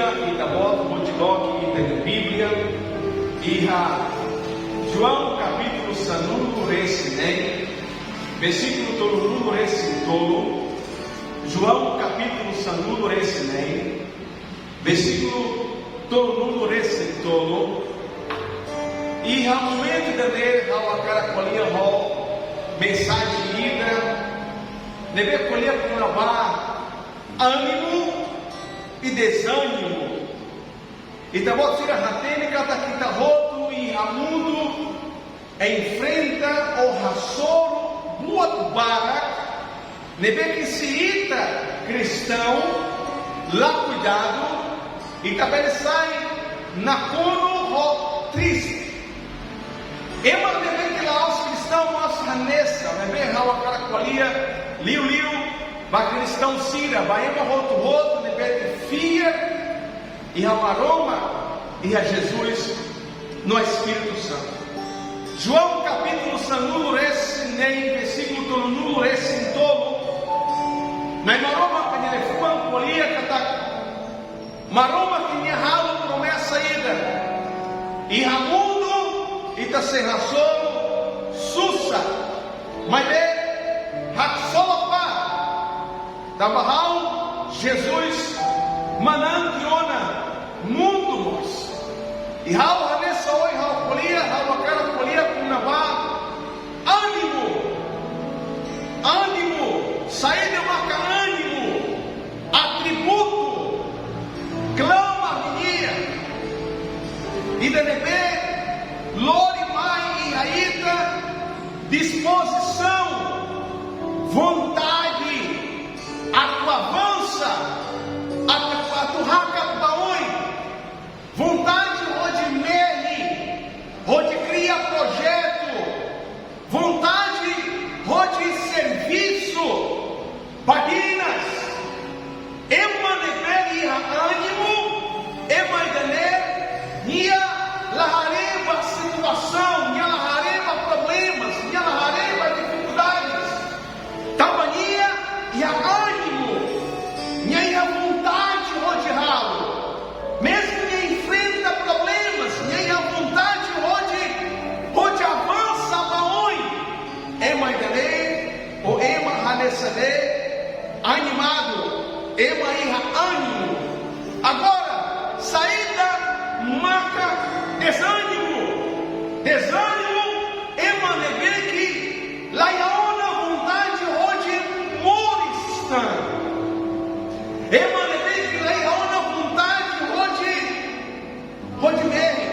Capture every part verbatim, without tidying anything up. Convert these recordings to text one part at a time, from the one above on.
Ita-boot hodi loke ita-nia Bíblia iha João kapítulu sanulu-resin-neen, versíkulu tolunulu-resin-tolu. João kapítulu sanulu-resin-neen, versíkulu tolunulu-resin-tolu. Iha momentu ida-ne'e ha'u hakarak ko'alia ho mensajen ida ne'ebé ko'alia kona-ba ánimu i dezánimu. Ita-boot sira hatene katak ita hotu iha mundu enfrenta ou hasoru buat barak ne'ebé ke se ita kristaun la kuidadu, ita bele sai nakonu ho triste. Ema ne'ebé ke la'ós kristaun mós hanesan, ne'ebé ha'u hakarak ko'alia liuliu ba kristaun sira, ba ema hotu-hotu ne'ebé ke fiar iha Maromak, iha Jesus no Espíritu Santu. João kapítulu sanulu-resin-neen, versíkulu tolunulu-resin-tolu. Na'i Maromak nia liafuan ko'alia katak Maromak nia halo promesa ida. Iha mundu ita sei hasoru susar, maibé haksolok bá. Tanba ha'u, Jesus, manán tiha ona mundu mós. I ha'u hanesan ohin ha'u ko'alia, ha'u hakarak ko'alia kona-ba ánimu. Ánimu, saida maka ánimu? Atributu, klamar nian ida ne'ebé lori mai iha ita dispozisaun, vontade atu avansa, atu, atu hakat ba oin, vontade hodi mehi, hodi kria projetu, vontade hodi servisu, badinas. Ema ne'ebé iha ánimu, ema ida-ne'e, nia la haree ba situasaun, nia la haree ba problemas, nia la haree ba difikuldades. Tanba nia iha ánimu, nia iha vontade hodi halo. Mezmu nia enfrenta problemas, nia iha vontade hodi, hodi avansa ba oin. Ema ida-ne'e, ou ema hanesan ne'e, animadu, ema iha ánimu. Agora, saida maka dezánimu? Dezánimu, ema ne'ebé ke la iha ona vontade hodi moris tan. Ema ne'ebé ke la iha ona vontade hodi, hodi mehi.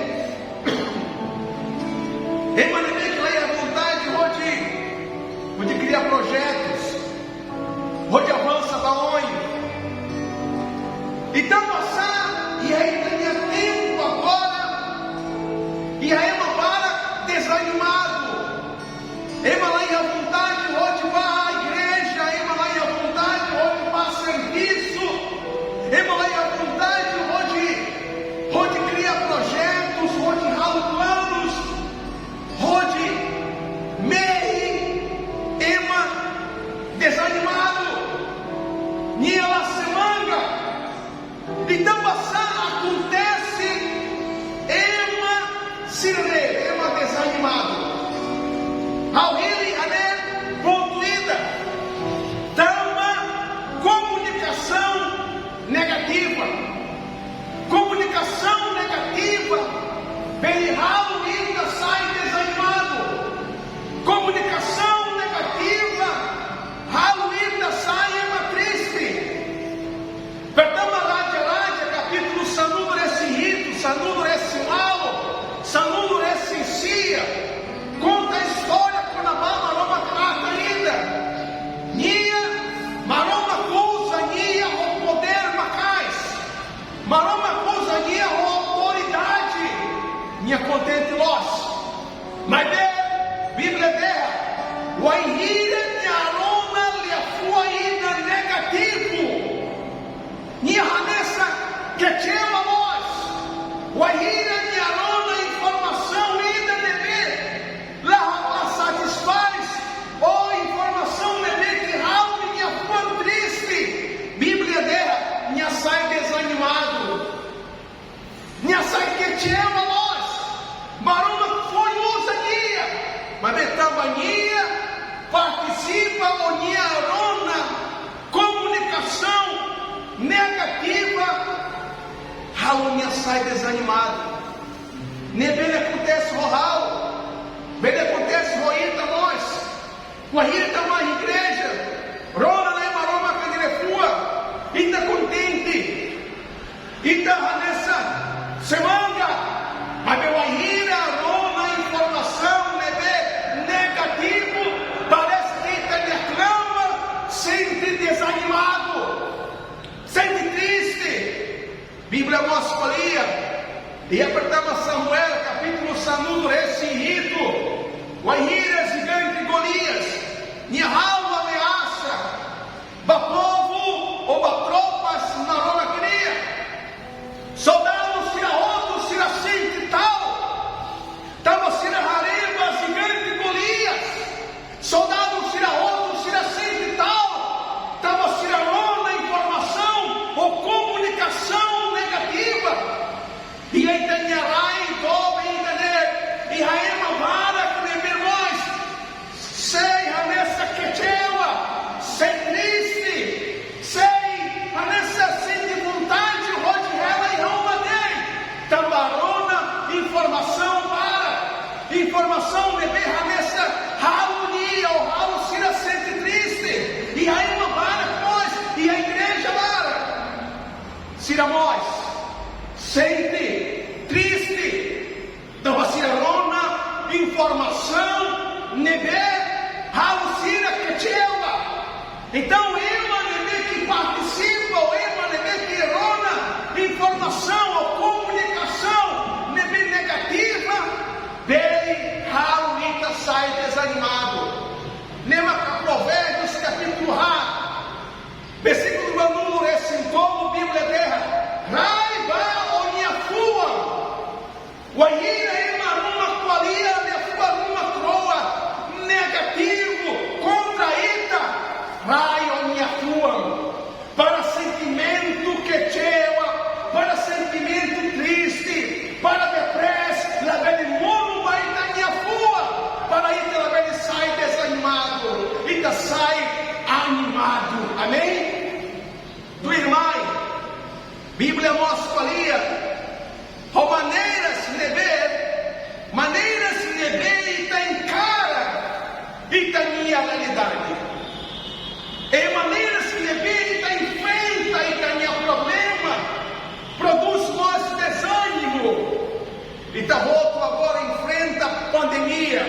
Ema ne'ebé ke la iha vontade hodi, hodi kria projetus, hodi avansa ba oin. Entaun, pasa, iha ita-nia tempu agora, iha ema barak dezanimadu. Ema la iha vontade hodi bá igreja, ema la iha vontade hodi bá servisu. partisipa ou nia rona komunikasaun negativa, halo nia sai dezanimadu. Ne'e bele akontese ho ha'u, bele akontese ho ita mós. Wainhira ita mai igreja, rona Nai Maromak nia liafuan, ita kontente, ita hanesan semangat, maibé wainhira rona informasaun ne'ebé negativu, parese ke ita-nia klamar sente dezanimadu, sente triste. Bíblia mós ko'alia iha pertama Samuel, kapítulu sanulu-resin-hitu, wainhira jigante Golias nia halo ameasa ba povu ou ba tropas Maromak nian. Soldadu sira hotu sira sente ta'uk, tanba sira haree ba jigante Golias. Soldadu sira hotu sira sente ta'uk, tanba sira rona informasaun ou komunikasaun negativa. Iha ita-nia rai doben ida-ne'e, iha ema barak ne'ebé mós sei hanesan kecewa, sei triste, sei hanesan sente vontade hodi hela iha uma de'it, tanba rona informasaun barak, informasaun ne'ebé hanesan halo nia ou halo sira sente triste. Iha ema barak mós, iha igreja barak, sira mós sente triste, tanba sira rona informasaun ne'ebé halo sira kecewa. Entaun, ema ne'ebé ke partisipa, ou ema ne'ebé ke rona informasaun ou komunikasaun ne'ebé negativa, bele halo ita sai dezanimadu. Ne'e mak Provérbios kapítulu haat, versíkulu ruanulu-resin-tolu, Bíblia dehan: Rai ba ó-nia fuan. Wainhira ema ruma ko'alia liafuan ruma kro'at negativu kontra ita, rai ó-nia fuan. Para sentimentu kecewa, para sentimentu triste, para depresi, labele monu ba ita-nia fuan, para ita labele sai dezanimadu, ita sai animadu. Amen? Tuirmai, Bíblia mós ko'alia ho maneiras ne'ebé, maneiras ne'ebé ita enkara ita-nia realidade. I maneiras ne'ebé ita enfrenta ita-nia problema, prodús mós dezánimu. Ita hotu agora enfrenta pandemia.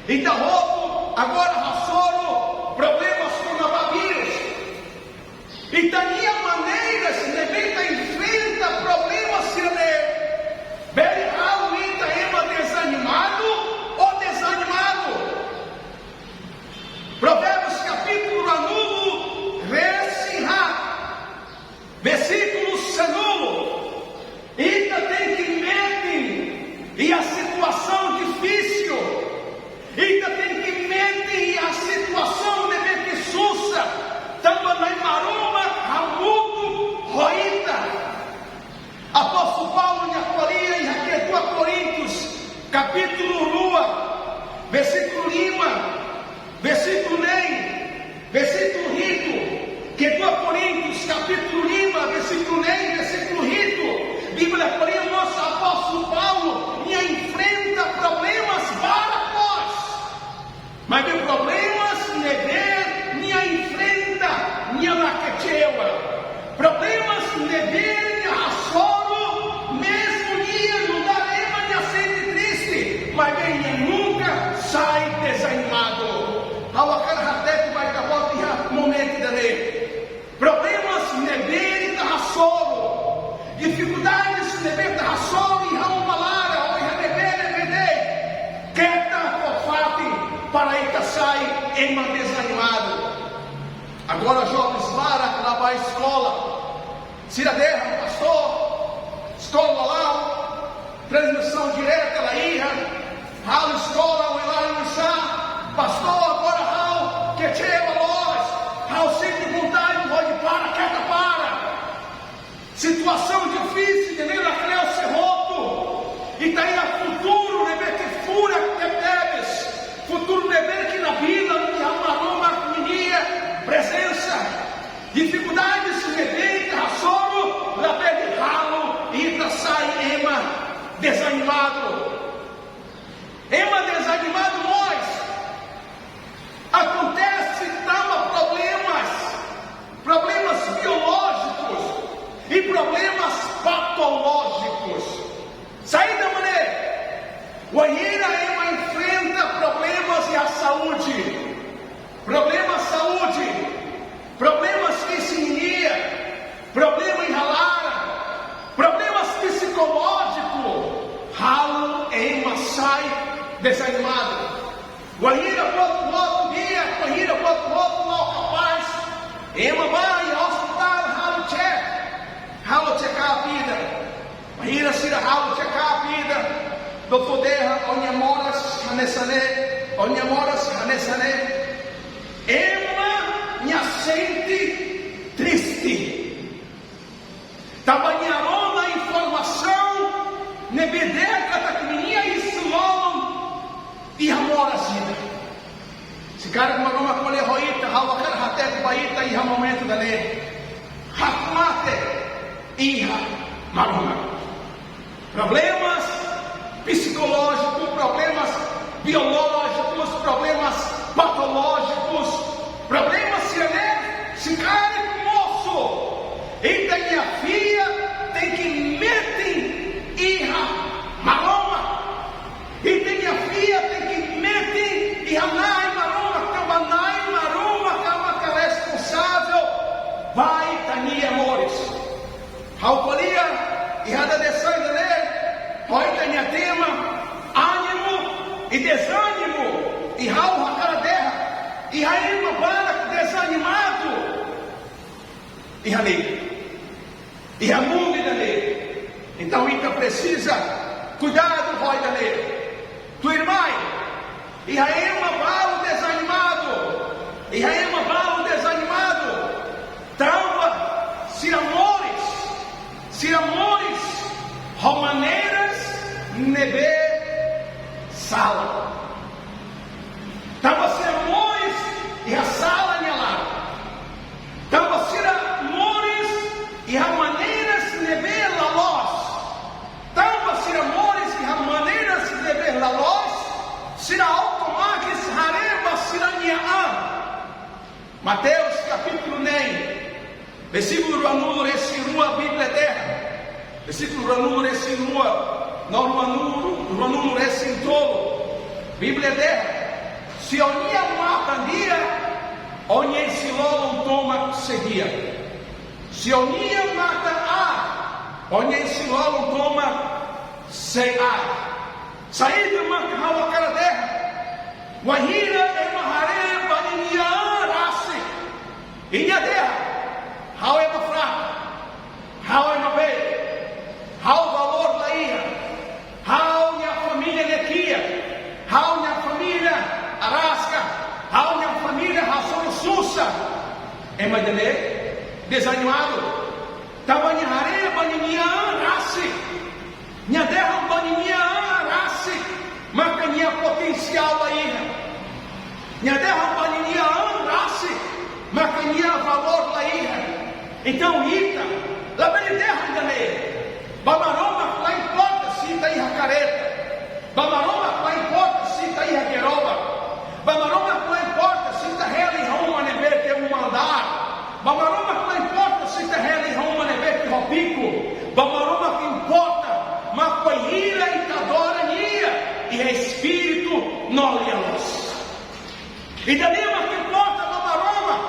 Ita hotu agora hasoru problemas kona-ba vírus. Ita-nia maneiras ne'ebé ita enfrenta problema sira-ne'e, bele halo ita ema dezanimadu ou dezanimadu. Provérbios kapítulu ruanulu-resin-haat, versíkulu sanulu. Ita tenke metin iha situasaun difisil. Ita tenke metin iha situasaun ne'ebé ke susar, tanba Nai Maromak hamutuk ho ita. Apóstolu Paulo nia ko'alia iha kedua Koríntius, kapítulu rua, versíkulu lima, versíkulu neen, versíkulu hitu. Kedua Koríntius, kapítulu lima, versíkulu neen, versíkulu hitu. Bíblia ko'alia mós apóstolu Paulo nia enfrenta problemas barak mós. Maibé problemas ne'ebé nia enfrenta, nia la kecewa. Problemas ne'ebé nia hasoru, mezmu nia nu'udar ema nia sente triste, maibé nia nunka sai dezanimadu. Ha'u hakarak hatete ba ita-boot iha momentu ida-ne'e. Problemas ne'ebé ita hasoru, difikuldades ne'ebé ita hasoru iha uma laran ou iha ne'ebé-ne'ebé de'it, keta fó fatin para ita sai ema dezanimadu. Agora jovens barak la bá eskola. Sira dehan: Pastór, eskola la la'o, transmisaun direta la iha. Ha'u eskola, ha'u la iha. Pastór, agora ha'u kecewa loos. Ha'u sente vontade hodi para, keta para. Situasaun difisil ne'e la kleur sei hotu. Ita iha futuru ne'ebé ke furak tebetebes. Futuru ne'ebé ke nabilan iha Dezanimadu. Ema dezanimadu mós akontese tanba problemas, problemas biolójikus i problemas patolójikus. Saida mak ne'e? Wainhira ema enfrenta problemas iha saúde, problemas saúde, problemas isin-nian, problema iha laran, problemas psikolójiku, halo ema sai dezanimadu. Wainhira buat hotu di'ak, wainhira buat hotu la'o kapás, ema bá iha ospitál halo check, halo check-up ida. Wainhira sira halo check-up ida, doutór dehan ó-nia moras hanesan ne'e, ó-nia moras hanesan ne'e. Ema nia sente triste. Tanba nia rona informasaun ne'ebé dehan katak ninia isin-lolon iha moras ida. Se karik Maromak ko'alia ho ita, ha'u hakarak hatete ba ita iha momentu ida-ne'e: hakmatek iha Maromak. Problemas psikolójikus, problemas biolójikus, problemas patolójikus, problemas sira-ne'e, se karik mosu, ita-nia fiar tenke metin iha Maromak. Ita-nia fiar tenke metin iha Na'i Maromak, tanba Na'i Maromak mak responsavel ba ita-nia moris. Ha'u ko'alia iha dadeer-saan ida-ne'e ho ita-nia tema, ánimu i dezánimu. I ha'u hakarak dehan, iha ema barak dezanimadu iha ne'e, iha mundu ida-ne'e. Entaun ita presiza kuidadu ho ida-ne'e. Tuirmai, iha ema balu dezanimadu, iha ema balu dezanimadu tanba sira moris, sira moris ho maneiras ne'ebé sala. Tanba sira moris iha sala nia laran. Tanba sira moris iha maneiras ne'ebé la loos. Tanba sira moris iha maneiras ne'ebé la loos, sira automatis haree ba sira-nia an. Mateus kapítulu neen, versíkulu ruanulu-resin-rua, Bíblia dehan. Versíkulu ruanulu-resin-rua, no ruanulu, ruanulu-resin-tolu. Bíblia dehan: se ó-nia matan di'ak, ó-nia isin-lolon tomak sei di'ak. Se ó-nia matan aat, ó-nia isin-lolon tomak sei aat. Saida mak ha'u hakarak dehan? Wainhira ema haree ba ninia an rasik, i nia dehan: ha'u ema fraku, ha'u ema beik, ha'u valór la iha, ha'u-nia família ne'e kiak, ha'u-nia família araska, ha'u-nia família hasoru susar. Ema ida-ne'e dezanimadu. Tanba nia haree ba ninia an rasik. Nia dehan ba ninia an rasik maka nia potensiál la iha. Nia dehan ba ninia an rasik maka nia valór la iha. Entaun ita labele dehan ida-ne'e. Ba Maromak la importa se ita iha karreta. Ba Maromak la importa se ita iha gerobak. Ba Maromak la importa se ita hela iha uma ne'ebé ke uma andár. Ba Maromak la importa se ita hela iha uma ne'ebé ke ho piku. Ba Maromak importa mak bainhira ita adora Nia iha espíritu no lia-loos. Ida-ne'e mak importa ba Maromak.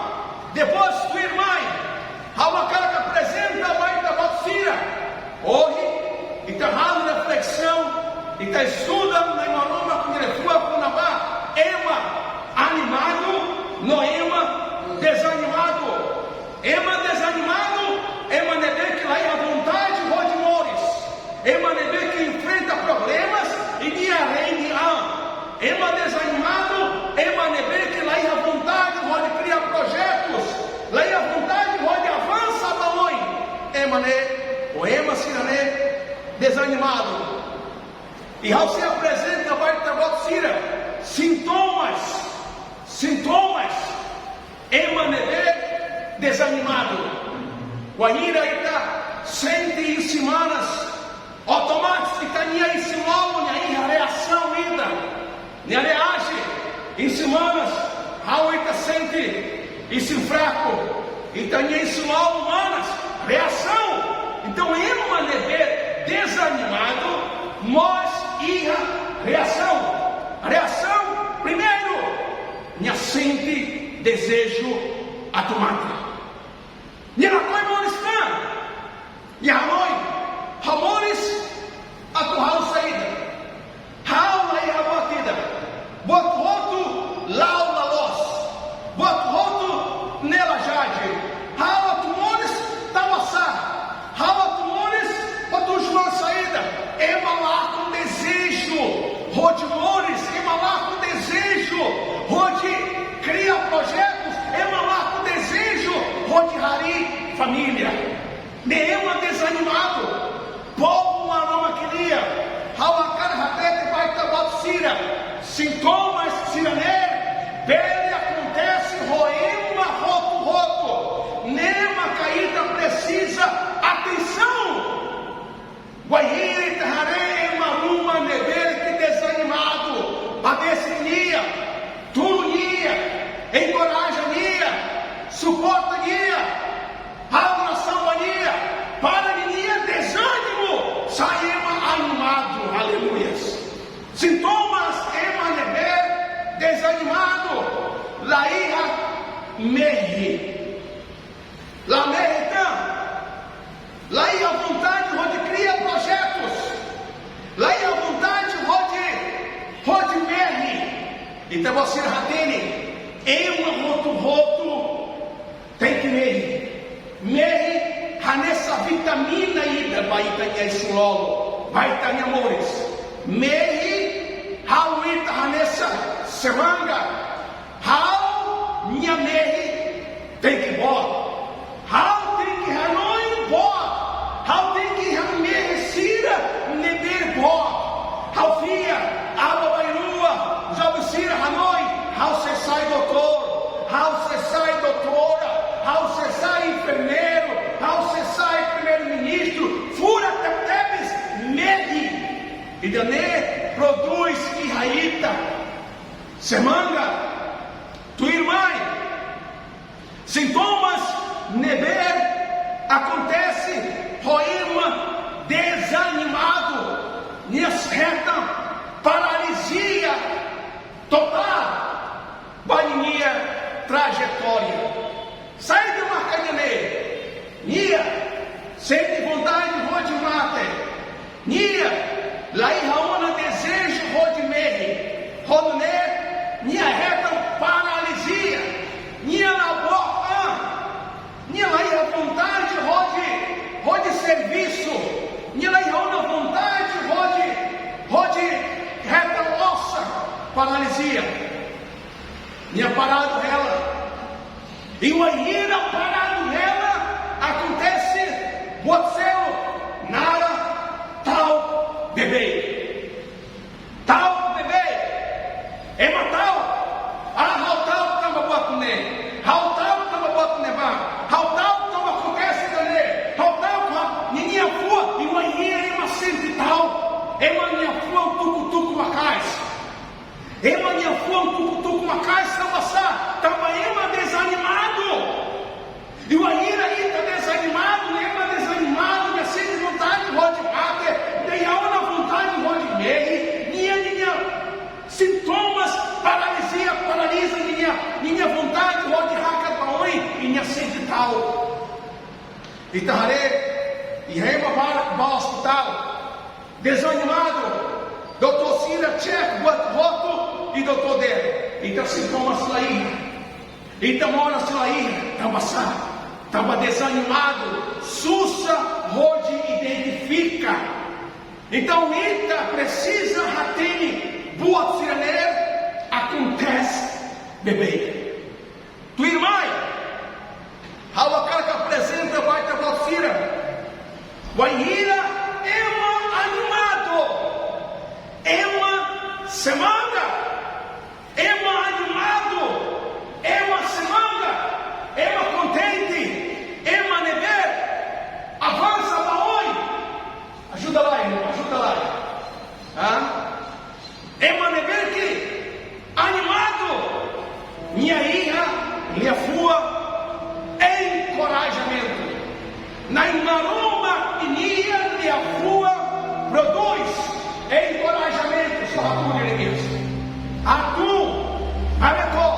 Depois, tuirmai, ha'u hakarak aprezenta ba ita-boot sira. Ohin ita halo reflesaun, ita estuda Nai Maromak nia liafuan kona-ba ema animadu no ema dezanimadu. Ema dezanimadu, ema ne'ebé ke la iha vontade hodi moris. Ema ne'ebé ke enfrenta problemas i nia rendi an. Ema dezanimadu, ema ne'ebé ke la iha vontade hodi kria projetus, la iha vontade hodi avansa ba oin. Ema ne'e, ou ema sira-ne'e dezanimadu. I ha'u sei aprezenta ba ita-boot sira sintomas, sintomas ema ne'ebé dezanimadu. Wainhira ita sente isin-manas, Automátiku ita-nia isin-lolon nia iha reasaun ida. Nia reaje. Isin-manas, ha'u ita sente isin-fraku. Ita-nia isin-lolon manas, reasaun. Entaun, ema ne'ebé dezanimadu mós iha reasaun. Reasaun, primeiru, nia sente dezeju atu mate. Nia lakohi moris tan. Nia hanoin, ha'u moris atu halo saida? Ha'u la iha buat ida. Buat hotu la'o la loos. Buat hotu ne'e la jadi. Ha'u atu moris tanbasá? Ha'u atu moris para tujuan saida? Ema lakon dezeju hodi moris, ema lakon dezeju hodi kria projetus, ema lakon dezeju hodi harii família. Ne'e ema dezanimadu. Povu Maromak nian, ha'u hakarak hatete ba ita-boot sira, sintomas sira-ne'e bele akontese ho ema hotu-hotu. Ne'e maka ita presiza atensaun. Wainhira ita haree ema ruma ne'ebé ke dezanimadu, abensoa nia, tulun nia, enkoraja nia, suporta nia, halo orasaun ba nia, para ninia dezánimu sai ema animadu. Aleluia. Sintomas ema ne'ebé dezanimadu: la iha mehi. La mehi tan. La iha vontade hodi kria projetus. La iha vontade hodi, hodi mehi. Ita-boot sira hatene, ema hotu-hotu tenke mehi. Mehi hanesan vitamina ida ba ita-nia isin-lolon, ba ita-nia moris. Mehi halo ita hanesan semanga. Ha'u-nia mehi tenke boot. Ha'u tenke hanoin boot. Ha'u tenke iha mehi sira ne'ebé boot. Ha'u fiar, aban-bainrua, joven sira hanoin, ha'u sei sai doutór, ha'u sei sai doutora, ha'u sei sai enfermeiru, ha'u sei sai primeiru-ministru, furak tebetebes, mehi. Ida-ne'e prodús iha ita semanga. Tuirmai, sintomas ne'ebé akontese ho ema dezanimadu, nia hetan paralisia totál ba ninia trajetória. Saida maka ida-ne'e? Nia sente vontade hodi mate. Nia la iha ona dezeju hodi mehi. Ho nune'e, nia hetan paralisia. Nia la boot an. Nia la iha vontade hodi, hodi servisu. Nia la iha ona vontade hodi, hodi hetan osan. Paralisia. Nia paradu hela. I wainhira paradu hela, akontese buat seluk, naran ta'uk beibeik. Ta'uk beibeik. Ema ta'uk. Ah, ha'u ta'uk tanba buat ne'e. Ha'u ta'uk tanba buat ne'ebá. Ha'u ta'uk tanba akontese ida-ne'e. Ha'u ta'uk, ha'u, ninia fuan, i wainhira ema sente ta'uk, ema nia fuan tuku-tuku maka'as. Ema nia fuan tuku-tuku maka'as tanbasá? Tanba ema dezanimadu. I wainhira ita dezanimadu, ema dezanimadu, nia sente vontade hodi mate, nia la iha ona vontade hodi mehi, nia, ninia sintomas paralisia, paraliza ninia, ninia vontade hodi hakat ba oin, i nia sente ta'uk. Ita haree, iha ema bá, bá ospitál, dezanimadu, doutór sira cek buat hotu, i doutór dehan, ita sintomas la iha, ita moras la iha, tanbasá? Tanba dezanimadu, susar hodi identifika. Entaun, ita presiza hatene buat sira-ne'e akontese beibeik. Tuirmai, ha'u hakarak aprezenta ba ita-boot sira. Wainhira ema animadu, ema semanga, ema animadu, ema semanga, ema kontente, ema ne'ebé avansa ba oin. Ajuda lai, irmaun. Na'i Maromak ninia liafuan prodús enkorajamentu, só atu Jeremias. Atu, areto,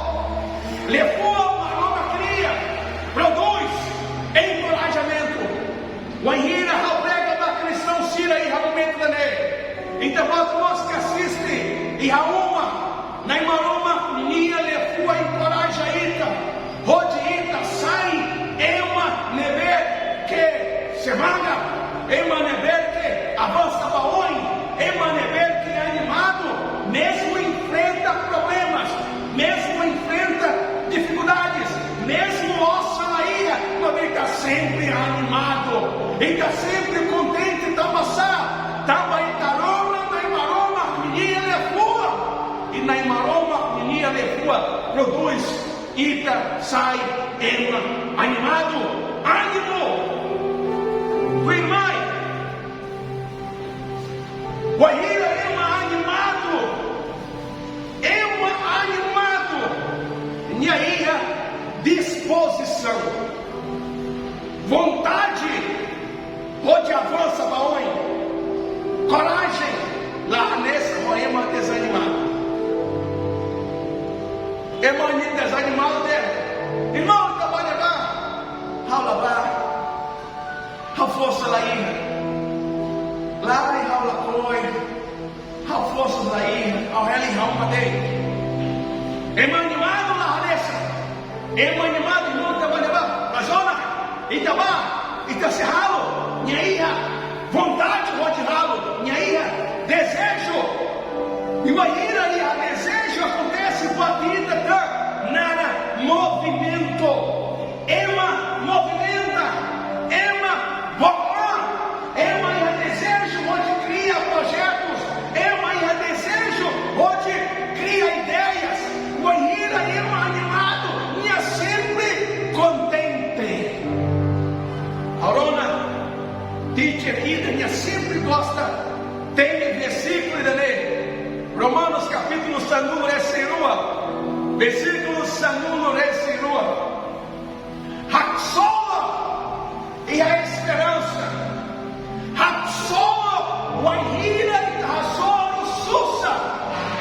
liafuan Maromak nian prodús enkorajamentu. Wainhira ha'u prega ba kristaun sira iha momentu ida-ne'e, ita-boot mós ke asiste iha uma, Na'i Maromak ninia liafuan enkoraja ita, hodi ita sai ema ne'ebé ke semangat, ema ne'ebé ke avansa ba oin, ema ne'ebé ke animadu, mezmu enfrenta problemas, mezmu enfrenta difikuldades, mezmu osan la iha, mas ita sempre animadu, ita sempre kontente, tanba sá? Tanba ita rona Na'i Maromak ninia liafuan, i Na'i Maromak ninia liafuan prodús ita sai ema animadu. Ánimu! Tuirmai, wainhira ema animadu, ema animadu, nia iha dispozisaun, vontade hodi avansa ba oin. Korajen la hanesan ho ema dezanimadu. Ema nia dezanimadu dehan: Irmaun, ita bá ne'ebá? Ha'u la bá. Ha'u forsa la iha. Lae, ha'u lakohi. Ha'u forsa la iha, ha'u hela iha uma de'it. Ema animadu la hanesan. Ema animadu, irmaun, ita bá ne'ebá? Mas ona, ita bá, ita sei halo, nia iha vontade hodi halo, nia iha dezeju. I wainhira iha dezeju, akontese buat ida tan naran movimentu. Ema movimenta, ema book an, ema iha dezeju hodi kria projetus, ema iha dezeju hodi kria ideias. Wainhira ema animadu, nia sempre kontente. Ha'u rona teacher ida, nia sempre gosta temi versíkulu ida-ne'e. Romanos kapítulu sanulu-resin-rua, versíkulu sanulu-resin-rua. Haksolok iha esperansa. Haksolok wainhira ita hasoru susar.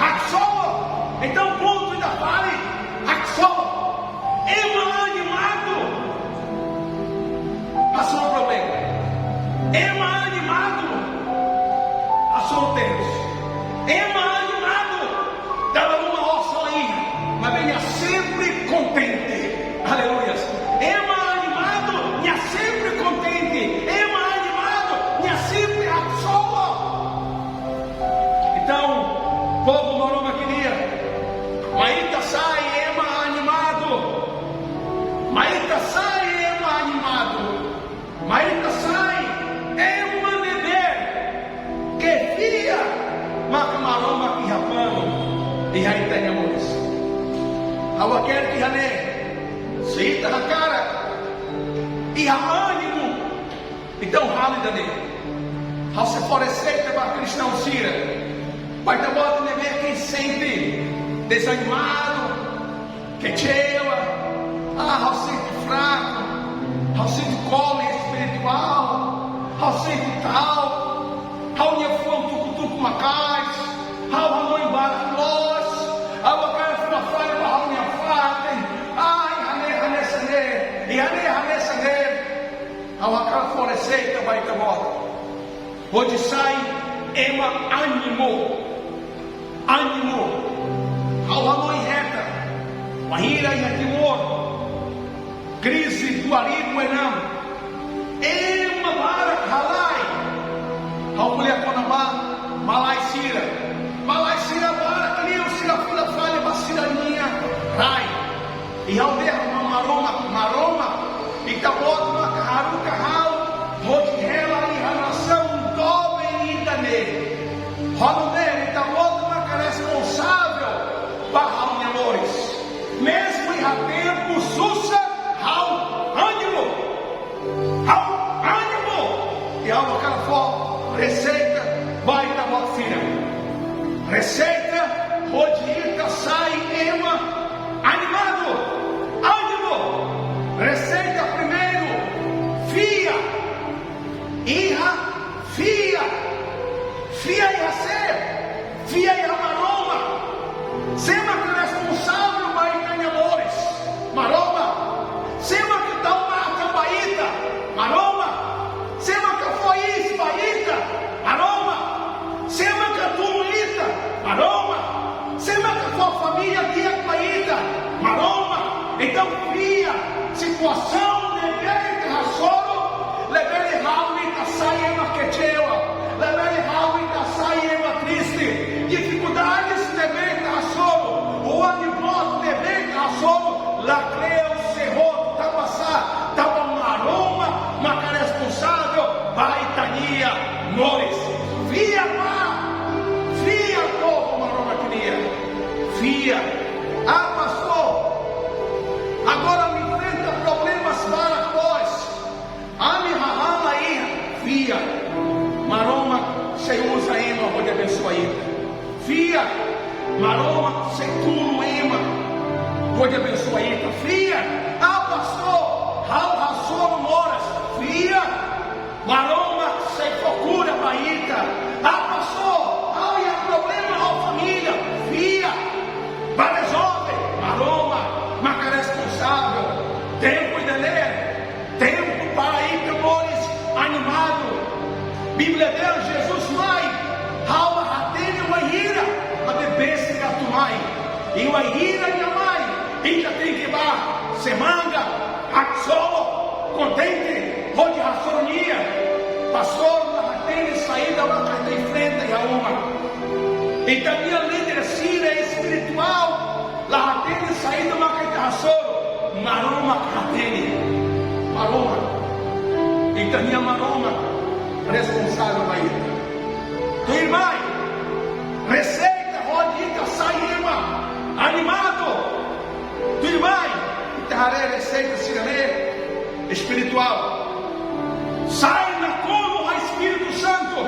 Haksolok. Entaun, pontu ida fali, haksolok. Ema animadu hasoru problema. Ema animadu hasoru terus. Ema animadu dala ruma osan la iha, maibé nia sempre kontente. Aleluia. Ema animadu, nia sempre kontente. Ema animadu, nia sempre haksolok. Entaun, povu Maromak nian, mai ita sai ema animadu. Mai ita sai ema animadu. Mai ita sai ema ne'ebé ke fiar maka Maromak iha planu iha ita-nia moris. Ha'u hakerek iha ne'e, se ita hakarak iha ánimu, entaun halo ida-ne'e. Ha'u sei fó reseita ba kristaun sira, ba ita-boot ne'ebé ke sente dezanimadu, kecewa. Ah, ha'u sente fraku, ha'u sente kole espirituál, ha'u sente ta'uk, ha'u-nia fuan tuku-tuku maka'as, ha'u hanoin barak loos, ha'u hakarak fila fali ba ha'u-nia fatin. Ah, iha ne'e hanesan ne'e, iha ne'e hanesan ne'e. Ha'u hakarak fó reseita ba ita-boot hodi sai ema ánimu. Ánimu. Ha'u hanoin hetan, wainhira iha Timor krize dua ribu enam, ema barak halai. Ha'u ko'alia kona-ba malae sira. Malae sira barak liu, sira fila fali ba sira-nia rai. I ha'u dehan ba Maromak: Maromak, Ita-Boot maka haruka ha'u hodi hela iha nasaun doben ida-ne'e. Ha'u dehan Ita-Boot maka responsavel ba ha'u-nia moris. Mezmu iha tempu susar, ha'u ánimu. Ha'u ánimu. I ha'u hakarak fó reseita ba ita-boot sira. Reseita hodi ita sai ema animadu. Ánimu. Reseita primeiru, fiar. Iha fiar. Fiar iha sé? Fiar iha Maromak. Sé mak responsavel ba ita-nia moris? Maromak. Sé mak tau matan ba ita? Maromak. Sé mak fó iis ba ita? Maromak. Sé mak tulun ita? Maromak. Sé mak fó família di'ak ba ita? Maromak. Entaun, fiar, situasaun ne'ebé ita hasoru, labele halo ita sai ema kecewa, labele halo ita sai ema triste. Difikuldades ne'ebé ita hasoru, ou animós ne'ebé ita hasoru, lakle'an, sei hotu, tanba sá? Tanba Maromak maka responsavel ba ita-nia moris. Fiar ba, fiar povu Maromak nian. Fiar. Ah, pastór, agora ami enfrenta problemas barak loos. Ami hahán la iha. Fiar. Maromak sei uza ema hodi abensoa ita. Fiar. Maromak sei tulun ema hodi abensoa ita. Fiar. Ah, pastór, ha'u hasoru moras. Fiar. Maromak sei fó kura ba ita. Ah, pastór, ha'u iha problema ho família. Fiar. Bá rezolve. Maromak maka responsavel. Tempu ida-ne'e tempu para ita moris animadu. Bíblia dehan Jesus mai, ha'u la hatene wainhira, maibé besik atu mai. I wainhira nia mai, ita tenke bá semanga, haksolok, kontente, hodi hasoru nia. Pastór, la hatene saida maka ita enfrenta iha uma. Ita-nia líder sira espirituál la hatene saida maka ita hasoru. Maromak hatene. Maromak. Ita-nia Maromak responsavel ba ita. Tuirmai, reseita hodi ita sai ema animadu. Tuirmai, ita haree reseita sira-ne'e espirituál. Sai nakonu ho Espíritu Santu.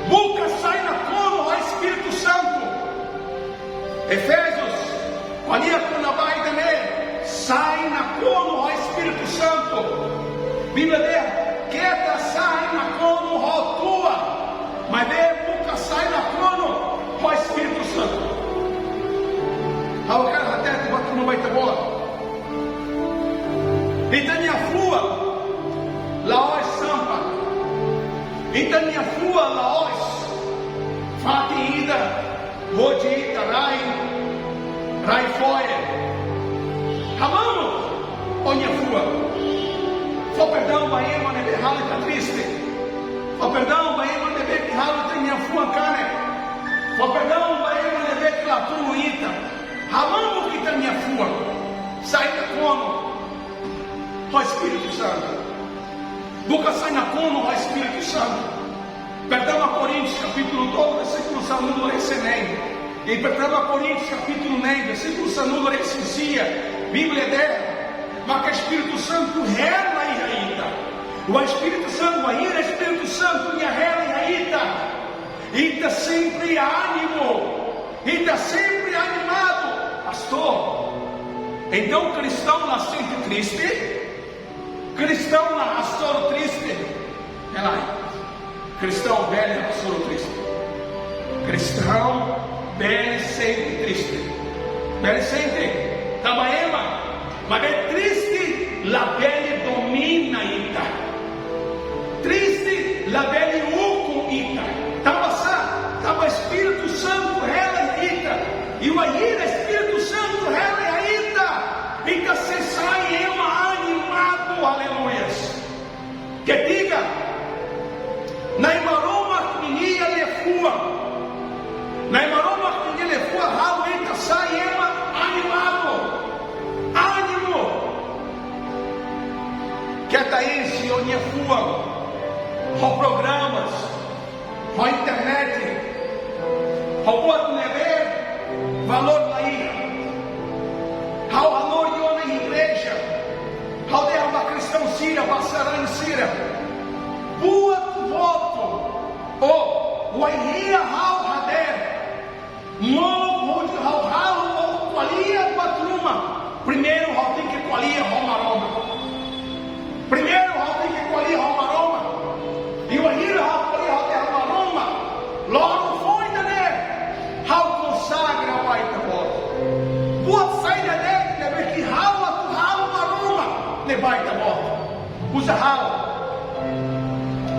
Buka sai nakonu ho Espíritu Santu. Efésios ko'alia kona-ba ida-ne'e, sai nakonu ho Espíritu Santu. Bíblia dehan, keta sai nakonu ho tua, maibé buka sai nakonu ho Espíritu Santu. Ha'u hakarak hatete ba ita-boot agora. Ita-nia fuan la'ós sampa. Ita-nia fuan la'ós fatin ida hodi ita rai, rai fo'er. Hamamuk ó-nia fuan. Fó perdaun ba ema ne'ebé halo ita triste. Fó perdaun ba ema ne'ebé ke halo ita-nia fuan kanek. Fó perdaun ba ema ne'ebé ke la tulun ita. Hamamuk ita-nia fuan. Sai nakonu ho Espíritu Santu. Buka sai nakonu ho Espíritu Santu. Pertama Koríntius kapítulu tolu, versíkulu sanulu-resin-neen. I Pertama Koríntius kapítulu neen, versíkulu sanulu-resin-sia. Bíblia dehan maka Espíritu Santu hela iha ita. O Espíritu Santu, wainhira Espíritu Santu nia hela iha ita, ita sempre ánimu. Ita sempre animadu. Pastór, entaun kristaun la sente triste? Kristaun la hasoru triste? Lae. Kristaun bele hasoru triste. Kristaun bele sente triste. Bele sente. Tanba ema, maibé triste labele domina ita. Triste labele ukun ita. Tanba sá? Tanba Espíritu Santu hela iha ita. I wainhira Espíritu Santu hela iha ita, ita sei sai ema animadu. Aleluias. Ketiga, Na'i Maromak ninia liafuan. Na'i Maromak ninia liafuan halo ita sai ema animadu. Ánimu. Keta enxe ó-nia fuan ho programas, ho internet, ho buat ne'ebé valór la iha. Ha'u hanorin ona iha igreja. Ha'u dehan ba kristaun sira, ba sarani sira. Buat hotu, ou wainhira ha'u hadeer, molok hodi ha'u halo ou ko'alia buat ruma, primeiru ha'u tenke ko'alia ho Maromak. Primeiru ha'u tenke ko'alia ho Maromak. uza ha'u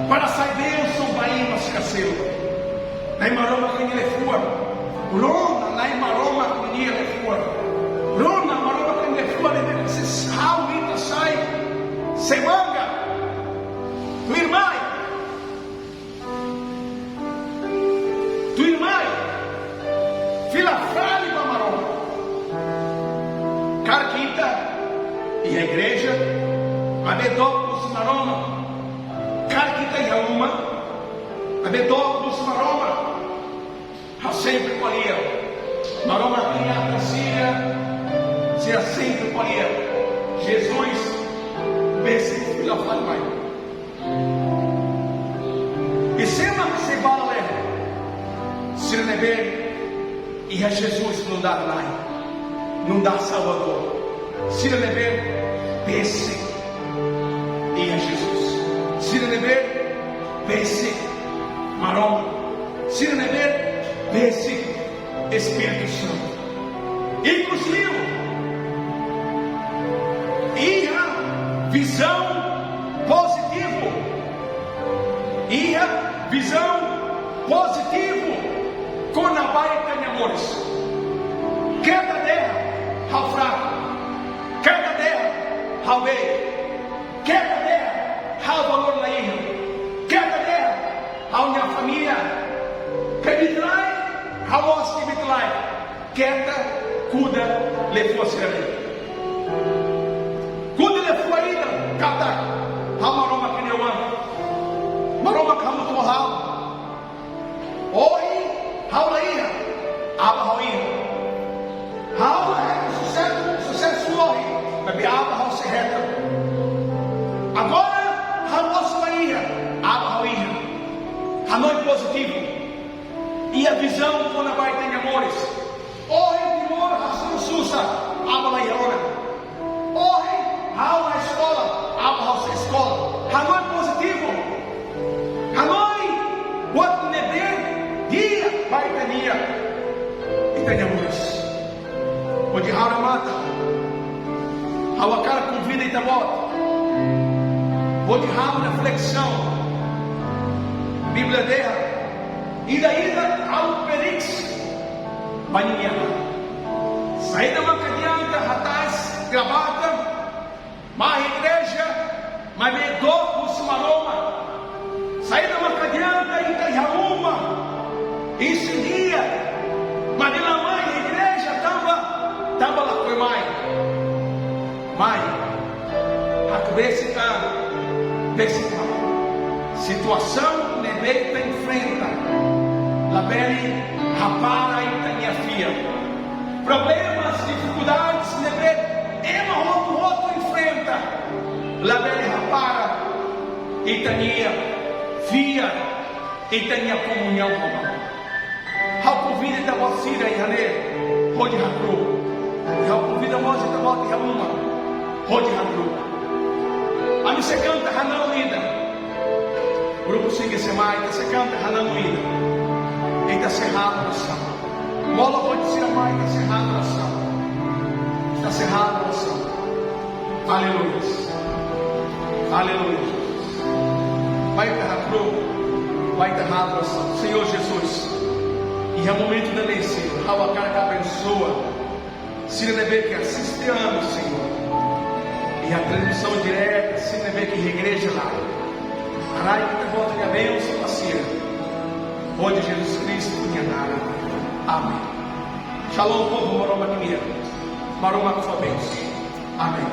para sai bensaun ba ema sira seluk. Na'i Maromak nia liafuan. Rona Na'i Maromak nia liafuan. Rona Maromak nia liafuan, ne'ebé sei halo ita sai semangat. Tuirmai. Tuirmai, fila fali ba Maromak. Karik ita iha igreja, maibé dook husi Maromak. Karik ita iha uma, maibé dook husi Maromak. Ha'u sempre ko'alia, Maromak nia atan sira, sira sempre ko'alia. Jesus besik fila fali mai. I sé mak sei bá lalehan? Sira ne'ebé iha Jesus nu'udar Na'i, nu'udar Salvadór. Sira ne'ebé besik iha Jesus. Sira ne'ebé besik Maromak. Sira ne'ebé besik Espíritu Santu. Inkluzive, iha vizaun pozitivu. Iha vizaun pozitivu kona-ba ita-nia moris. Keta dehan ha'u fraku. Keta dehan ha'u beibeik. Keta dehan ha'u valór la iha. Keta dehan ha'u-nia família kbiit lai, ha'u mós kbiit lai. Keta kuda liafuan sira-ne'e. Kuda liafuan ida katak ha'u Maromak nia oan. Maromak hamutuk ho ha'u. Ohin ha'u la iha, aban ha'u iha. Ha'u la hetan susesu, susesu ohin, maibé aban ha'u sei hetan. Agora ha'u mós la iha, aban ha'u iha. Hanoin pozitivu. Iha vizaun kona-ba ita-nia moris. Ohin Timor hasoru susar, aban la iha ona. Ohin ha'u la eskola, aban ha'u sei eskola. Hanoin pozitivu. Hanoin buat ne'ebé di'ak ba ita-nia, ita-nia moris. Hodi ha'u remata, ha'u hakarak konvida ita-boot hodi halo reflesaun. Bíblia dehan, ida-idak halo periksa ba nia an. Saida mak adianta hatais gravata, mai igreja, maibé dook husi Maromak? Saida mak adianta ita iha uma, insendia, maibé la mai igreja tanba, tanba lakohi mai? Mai, hakbesik an, besik an. Situasaun ne'ebé ita enfrenta labele hapara ita-nia fiar. Problemas, difikuldades ne'ebé ema hotu-hotu enfrenta labele hapara ita-nia fiar, ita-nia komuñaun ho Maromak. Ha'u konvida ita-boot sira iha ne'e hodi hakru'uk. Ha'u konvida mós ita-boot iha uma hodi hakru'uk. Ami sei kanta hananu ida. Grupu Siga sei mai, ita sei kanta hananu ida. Ita sei halo orasaun. Molok hodi sira mai, ita sei halo orasaun. Ita sei halo orasaun. Aleluia. Aleluia, Jesus. Bá ita hakru'uk, bá ita halo orasaun. Señór Jesus, iha momentu ida-ne'e, Señór, ha'u hakarak abensoa sira ne'ebé ke asiste ami, Señór. Iha transmisaun direta, sira ne'ebé ke iha igreja laran. Haraik Ita-Boot nia bensaun ba sira. Hodi Jesus Kristu nia naran. Amen. Shalom, povu Maromak nian. Maromak fó bensaun. Amen.